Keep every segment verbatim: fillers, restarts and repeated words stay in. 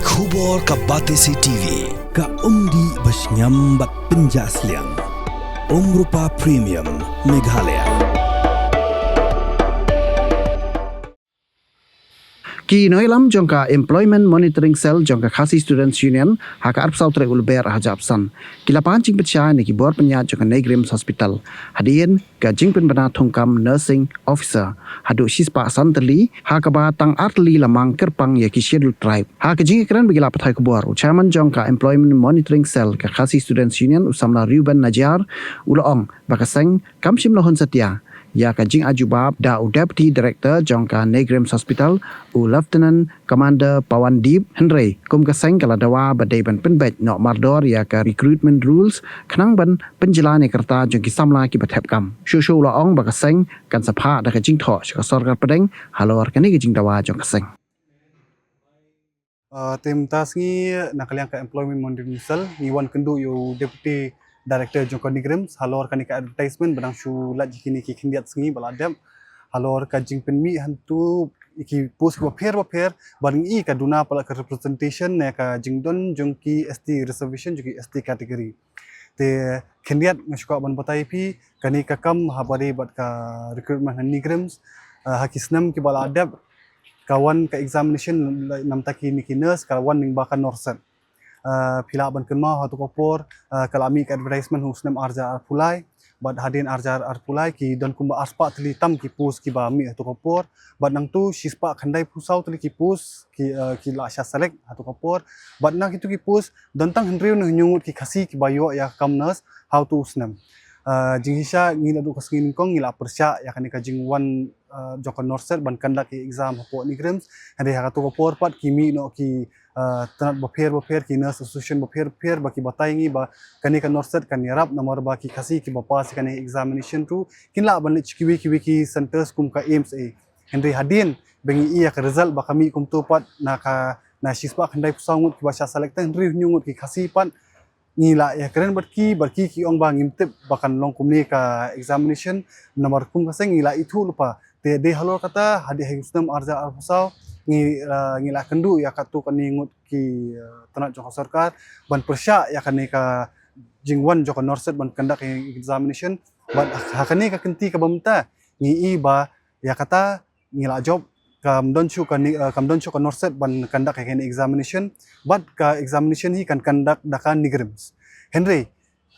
Khubor ka Batesi T V, ka umdih ba shngiam bad pynjah sliang. Umrupa Premium, Meghalaya. Ki nongïalam jong ka Employment Monitoring Cell jong ka Khasi Students Union ha ka arphew saw tarik u Lber ha Japsan ki la pan jingpynshai na ki bor pynïaid jong ka NEIGRIHMS Hospital hadien ka jingpynbna thungkam nursing officer haduh shispah san tylli, ha kaba tang ar tylli la mang kyrpang ïa ki Scheduled Tribe. Ha ka jingïakren bad ki lad pathai khubor, u chairman jong ka Employment Monitoring Cell ka Khasi Students Union, u samla Reuben Najiar, u la ong ba ka seng kam shym la hun satia ïa ka jingajubab da u Deputy Director jong ka NEIGRIHMS Hospital, u Lieutenant Commander Pawan Deep, hynrei kum ka seng ka la dawa ba dei ban pynbeit noh mardor ïa ka recruitment rules khnang ban pynjlan ïa ka rta jong ki samla kiba thep kam. Shuh shuh u la ong ba ka seng kan sa phah da ka jingthoh sha ka sorkar pdeng halor kane ka jingdawa jong ka seng. Ah, te mynta sngi na ka liang ka Employment Monitoring Cell ngi wan kynduh ïa u Deputy Director jong ka NEIGRIHMS halor kane ka advertisement ba dang shu lait ïa kine ki khyndiat sngi ba la dep halor ka jingpynmih hangtu ïa ki post bapher bapher, bad ngi i ka duna palat ka representation ne ka jingdon jong ki S T reservation, jong ki S T category. Te khyndiat nga shu kwah ban batai ïa phi, kane ka kam haba dei bad ka recruitment ha NEIGRIHMS, ah, ha ki snem kiba la dep ka wan ka examination namar kine ki nurse ka wan lyngba ka NORCET. Ah, phi lah ban kynmaw ha kato ka por, ah, ka la mih ka advertisement ha u snem ar hajar arphew lai, bad hadien ar hajar arphew lai ki don kumba arspah tylli tam ki post kiba mih ha kato ka por, bad nangtu shispah khyndaiphew saw tylli ki post ki, ah, ki la shah select ha kato ka por, bad na kito ki post don tang hynriew ne hynñiew ngut ki Khasi kiba ïoh ïa ka kam nurse ha uto u snem. Ah, jingshisha ngi naduh ka sngi nyngkong ngi la pyrshah ïa kane ka jingwan, ah, jong ka NORCET ban conduct ïa ka exam hapoh NEIGRIHMS. Hynrei ha kato ka por pat ki mih noh ki, ah, tnat bapher bapher, ki nurse association bapher bapher ba ki batai ïa ngi ba kane ka NORCET kan ïarap namar ba ki Khasi kiba pass ïa kane examination ruh kin lah ban leit sha kiwei kiwei ki centres kum ka AIIMS. Hynrei hadien ba ngi i ïa ka result ba ka mih kumto pat na ka, na shispah khyndaiphew saw ngut kiba shah select, hynriew hynñiew ngut ki Khasi pat, ngi la ïakren bad ki, bad ki ki ong ba ngim tip ba kan long kumne ka examination, namar kum ka seng ngi la ithuh lypa. Te dei halor kata hadien ha u snem ar hajar arphew saw ngi, ah, ngi la kynduh ïa katto katne ngut ki, ah, tnat jong ka sorkar ban pyrshah ïa kane ka jingwan jong ka NORCET ban conduct ïa ka examination. Bad ha kane ka kynti kaba mynta ngi i ba ïa kata ngi la jop, kam don shuh ka ni, eh, kam don shuh ka NORCET ban conduct ïa kane examination, bad ka examination hi kan conduct da ka NEIGRIHMS. Hynrei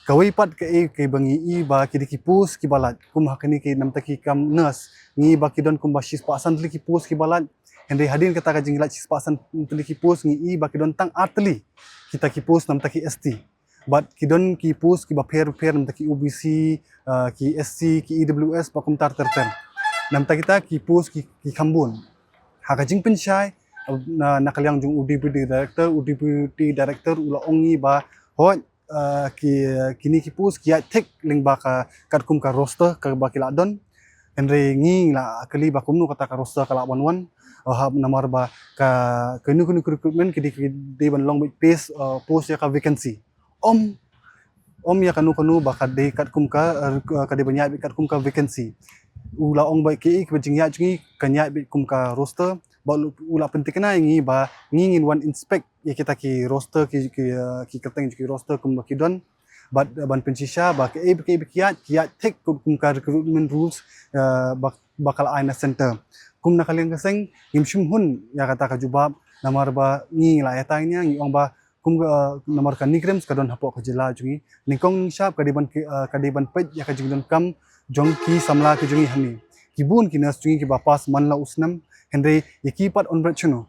kawei pat kaei kaba ngi i ba ki dei ki post kiba lait kum ha kane ki namar ki kam nurse, ngi i ba ki don kumba shispah san tylli ki post kiba lait. Hynrei hadien kata ka jinglait shispah san tylli ki post ngi i ba ki don tang ar tylli kita ki post namar ki ST. Bad ki don ki post kiba pher pher namar ki OBC, ah, ki SC, ki EWS, bad kumta ter ter. Namar kita ki post ki, ki kham bun. Ha ka jingpynshai, ah, na, na ka liang jong u Deputy Director, u Deputy Director u la ong ïa ngi ba hooid, ah, ki, kine ki post ki ïaid thik lyngba ka katkum ka roster kaba ki la don. Hynrei ngi la kylli ba kumno kata ka roster ka lah ban wan. Ah, namar ba ka, kano kano ka recruitment ki dei, ki dei ban long beit post, ah, post ïa ka vacancy. Ym, ym ïa kano kano ba ka dei katkum ka, eh, ka dei ban ïaid beit katkum ka vacancy. U la ong ba kaei kaba jingïaid jong ngi kan ïaid beit kum ka roster, bad u la pynthikna ïa ngi ba ngi ngin wan inspect ïa kita ki roster ki, ki, eh, ki kyrteng jong ki roster kumba ki don. Bad, eh, ban pynshisha ba kaei ba, kaei ba ki ïaid, ki ïaid thik kum ka recruitment rules, eh, ba, ba ka la ai na centre. Kum na ka liang ka seng ngim shym hun ïa kata ka jubab namar ba ngi la ïatai nia, ngi ong ba kum ka, eh, namar ka NEIGRIHMS ka don hapoh ka jylla jong ngi. Nyngkong nyngshap ka dei ban ki, eh, ka dei ban peit ïa ka jingdonkam jong ki samla ki jong ngi hangne. Ki bun ki nurse jong ngi kiba pass man la u snem, hynrei ïa ki pat yn bret shano?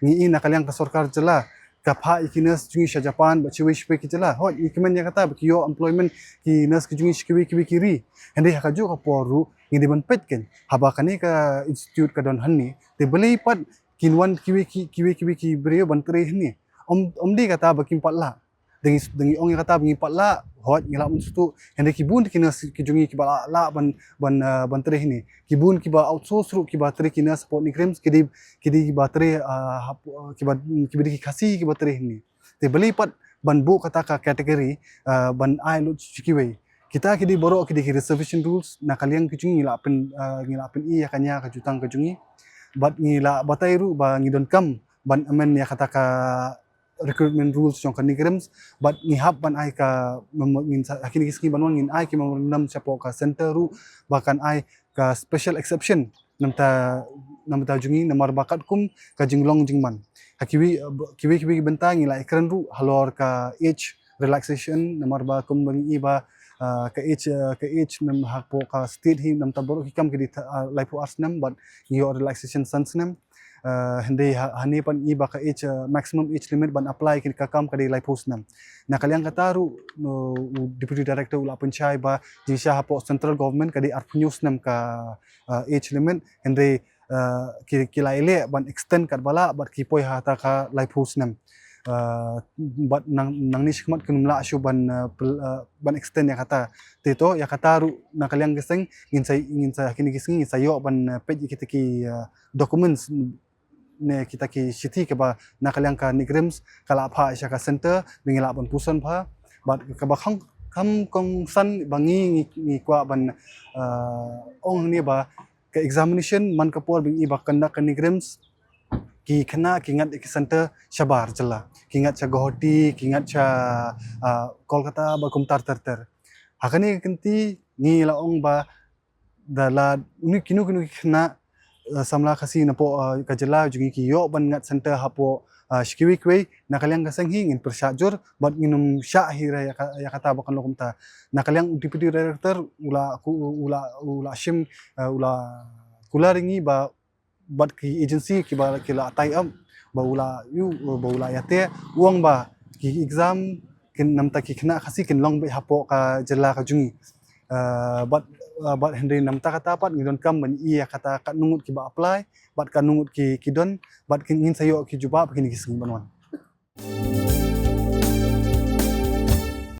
Ngi i na ka liang ka sorkar jylla ka phah ïa ki nurse jong ngi sha Japan bad shawei shawei ki jylla. Hooid, ngi kmen ïa kata ba ki ïoh employment ki nurse ki jong ngi sha kiwei kiwei ki ri. Hynrei ha kajuh ka por ruh ngi dei ban peit keiñ, haba kane ka institute ka don hangne, te balei pat kin wan kiwei ki, kiwei kiwei ki briew ban trei hangne? Ym, ym dei kata ba kim pat lah. Da ngi, da ngi ong ïa kata ba ngim pat lah, hooid ngi lah ban sngewthuh. Hynrei ki bun ki nurse ki jong ngi kiba lah, lah ban, ban, eh, ban trei hangne. Ki bun kiba outsource ruh kiba trei ki nurse hapoh NEIGRIHMS ki dei, ki dei kiba trei, eh, hap-, eh, kiba, kiba dei ki Khasi kiba trei hangne. Te balei pat ban buh kata ka category, eh, ban ai lut sha kiwei? Kita ki dei baroh ki dei ki reservation rules, na ka liang ki jong ngi ngi lah pyn, eh, ngi lah pyn-i ïa ka nia ka jutang ka jong ngi. Bad ngi lah batai ruh ba ngi donkam ban amend ïa kata ka recruitment rules jong ka NEIGRIHMS, bad ngi hap ban ai ka mem-, ngin sa, ha kine ki sngi ban wan ngin ai ki memorandum shapoh ka center ruh ba kan ai ka special exception namta, namta jong ngi namar ba katkum ka jinglong jingman. Ha kiwei, kiwei, kiwei ki bynta ngi la ïakren ruh halor ka age relaxation namar ba kum ba ngi i ba, ah, ka age, ah, ka age nam hapoh ka state hi namta baroh ki kam ki dei, ah, laiphew ar snem bad ngi ïoh relaxation san snem. Ah, hynrei ha, hangne pat ngi i ba ka age, ah, maximum age limit ban apply ki ka kam ka dei laiphew snem. Na ka liang kata ruh, no, u Deputy Director u la pynshai ba jingshisha hapoh central government ka dei arphew hynñiew snem ka, ah, age limit, hynrei, ah, ki, ki la ïaleh ban extend katba lah bad ki poi ha kata ka laiphew snem. Ah, bad nang, nangne shakhmat kin ym lah shuh ban, ah, pel-, ah, ban extend ïa kata. Te to, ïa kata ruh na ka liang ka seng ngin sa, ngin sa ha kine ki sngi ngin sa ïoh ban, ah, peit ïa kita ki, ah, documents ne kita ki shithi kaba na ka liang ka NEIGRIHMS ka la phah sha ka center ba ngi lah ban puson bha. Bad kaba kham, kham kongsan ba ngi, ngi, ngi kwah ban, ah, ong hangne ba ka examination man ka por ba ngi i ba conduct ka NEIGRIHMS, ki khynnah ki ngat ki center shabar jylla, ki ngat sha Guwahati, ki ngat sha, ah, Kolkata bad kumta ter ter. Ha kane ka kynti ngi la ong ba da la uni kino kino ki khynnah, ah, samla Khasi napoh, ah, ka jylla jong ngi ki ïoh ban ngat center hapoh, ah, shi kiwei kiwei, na ka liang ka seng hi ngin pyrshah jur bad ngin ym shah hi re ïa ka, ïa kata ba kan long kumta. Na ka liang u Deputy Director u la ku, u la, u la shim, ah, u la kular ïa ngi ba bad ki agency kiba ki la tie up ba u la ïoh, ba u la ïateh, u ong ba ki exam kin namta ki khynnah Khasi kin long beit hapoh ka jylla ka jong ngi. Ah, bad, ah, bad hynrei namta kata pat ngi donkam ban i ïa kata katno ngut kiba apply bad katno ngut ki, ki don bad kin ngin sa ïoh ki jubab ha kine ki sngi ban wan.